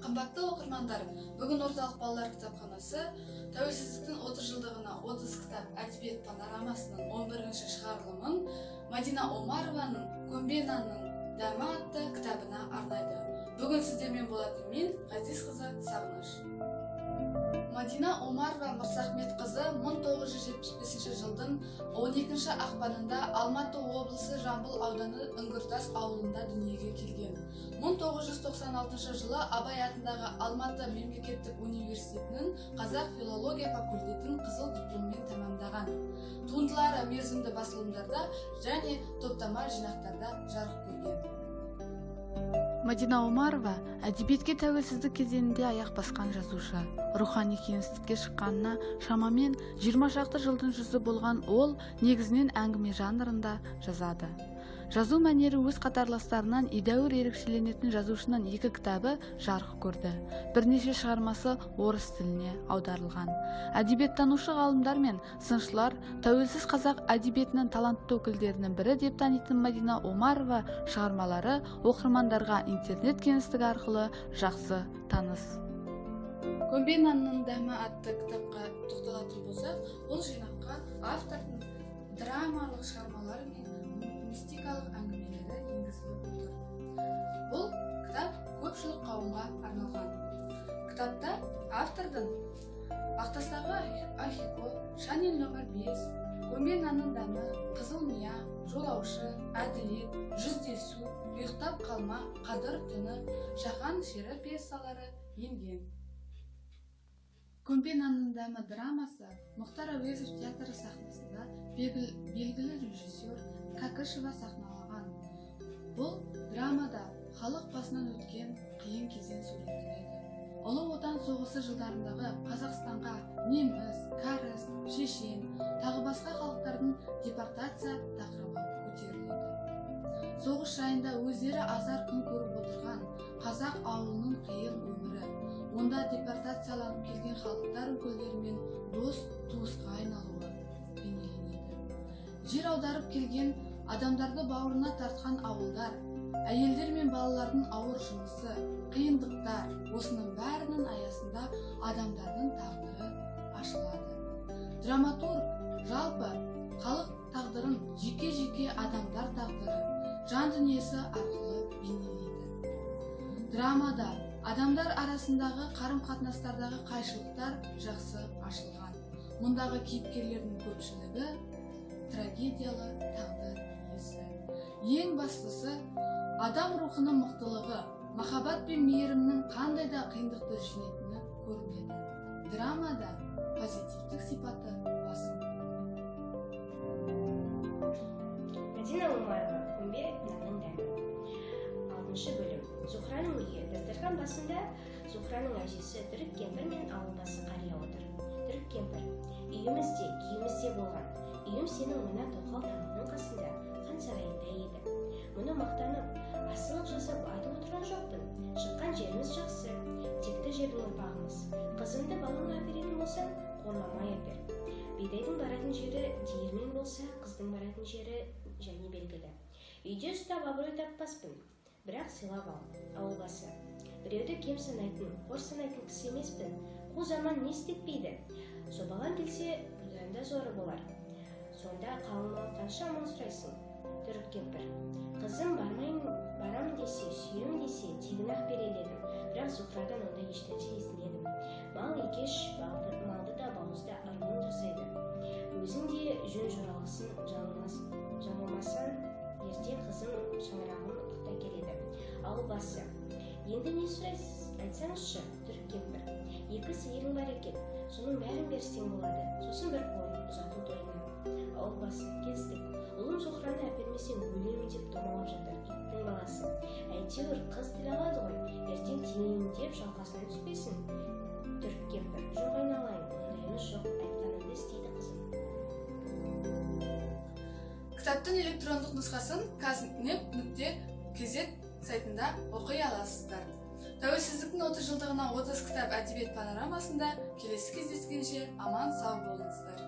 Қымбатты оқырмандар, бүгін Орталық балалар кітапханасы Тәуелсіздіктің 30 жылдығына 30 кітап әдебиет панорамасының 11-ші шығарылымын Мадина Омарованың «Көмбе нанның дәмі» атты кітабына арнайды. Бүгін сіздермен болатын мен, Ғазизқызы Сағыныш. Мадина Омарова Мырзахметқызы 1975 жылдың 12 ақпанында Алматы облысы, Жамбыл ауданы, Үңгіртас ауылында дүниеге келген. 1996 жылы Абай атындағы Алматы мемлекеттік университетінің қазақ филология факультетін қызыл дипломмен тәмамдаған. Туындылары мерзімді басылымдарда және топтама жинақтарда жарық көрген. Мадина Омарова – әдебиетке тәуелсіздік кезеңінде аяқ басқан жазушы. Рухани кеңістікке шыққанына шамамен 20 шақты жылдың жүзі болған ол негізінен әңгіме жанрында жазады. Жазу мәнері өз қатарластарынан едәуір ерекшеленетін жазушының екі кітабы жарық көрді, бірнеше шығармасы орыс тіліне аударылған. Әдебиеттанушы ғалымдар мен сыншылар тәуелсіз қазақ әдебиетінің талантты өкілдерінің бірі деп танитын Мадина Омарова шығармалары оқырмандарға интернет кеңістігі арқылы жақсы таныс. «Көмбе нанның дәмі» атты кітапқа тоқталатын болсақ, бұл жинаққа автордың драмалық шығармалары мен мистикалық әңгімелері енгізіліп отыр. Бұл кітап көпшілік қауымға арналған. Кітапта автордың «Ақтастағы Ахико», «Шанель номер 5», «Көмбе нанның дәмі», «Қызыл мия», «Жолаушы», «Әділет», «Жүздесу», «Ұйықтап қалма», «Қадір түні», «Жаһан шері» пьесалары енген. «Көмбе нанның дәмі» драмасы Мұхтар Әуезов театры сахнасында белгілі режиссер Кәкішева сахналаған. Бұл драмада халық басынан өткен қиын кезең суреттеледі. Ұлы Отан соғысы жылдарындағы Қазақстанға неміс, кәріс, шешен, тағы басқа халықтардың депортация тақырыбы көтеріледі. Соғыс жайында, өздері азар күн көріп отырған қазақ ауылының қиын өмірі, онда депортацияланып келген халықтар өкілдерімен дос туысқа айналуы бейнеленеді. Жер аударып келген адамдарды бауырына тартқан ауылдар, әйелдер мен балалардың ауыр жұмысы, қиындықтар, осының бәрінің аясында адамдардың тағдыры ашылады. Драматург жалпы халық тағдырын жеке жеке адамдар тағдыры, жан дүниесі арқылы бейнелейді. Драмада адамдар арасындағы қарым қатынастардағы қайшылықтар жақсы ашылған. Мұндағы кейіпкерлердің көпшілігі трагедиялы тағдыр иесі. Ең бастысы, адам рухының мықтылығы, махаббат пен мейірімнің қандай да қиындықты жеңетіні көрінеді. Драмада позитивтік сипаты басым. Мадина Омарова, «Көмбе нанның дәмі». Алтыншы бөлім. Зухраның үйі. Дастархан басында Зухраның әжесі Түрік кемпір мен ауылбасы қария отыр. Түрік кемпір: «Үйіміз де, күйіміз де болған. Үйім сенің мына тоқал тамының қасында, хан сарайында еді. Мұны мақтанып, асылық жасап айтып отырған жоқпын. Шыққан жеріміз жақсы, текті жердің ұрпағымыз. Қызымды балаңа әперетін болсаң, қорламай әпер. Бидайдың баратын жері диірмен болса, қыздың баратын жері және белгілі. Үйде ұстап абырой таппаспын, бірақ сыйлап ал». Ауылбасы: «Біреуді кем санайтын, қор санайтын кісі емеспін. Қу заман не істетпейді. Собалаң келсе, бұдан да зоры болар. Сонда қалың мал қанша амал сұрайсың?» Түрік кемпір: «Қызым бармайын, барам десе, сүйем десе, тегін ақ берер едім. Бірақ Зухрадан ондай ешнәрсе естімедім. Мал екеш, малды да бауызда ырымын жасайды. Өзің де жөн жоралғысын жаңылмасаң, ерте қызым шаңырағын тұта келеді». Ауылбасы: «Енді не сұрайсыз, айтсаңызшы?» Түрік кемпір: «Екі сиырың бар екен, соның бәрін берсең болады. Сосын бір қой ұзату тойына». Ауылбасы: «Келістік. Ұлым Зухраны әпермесең, өлемін деп домалап жатыр иттің баласы. Әйтеуір қыз тіл алады ғой, ертең тиейін деп шалқасынан түспесін». Түрік кемпір: «Жоқ, айналайын, ондайымыз жоқ. Айтқанымды істейді қызым». Кітаптың электрондық нұсқасын kaznep.kz сайтында оқи аласыздар. Тәуелсіздіктің 30 жылдығына 30 кітап әдебиет панорамасында келесі кездескенше аман сау болыңыздар.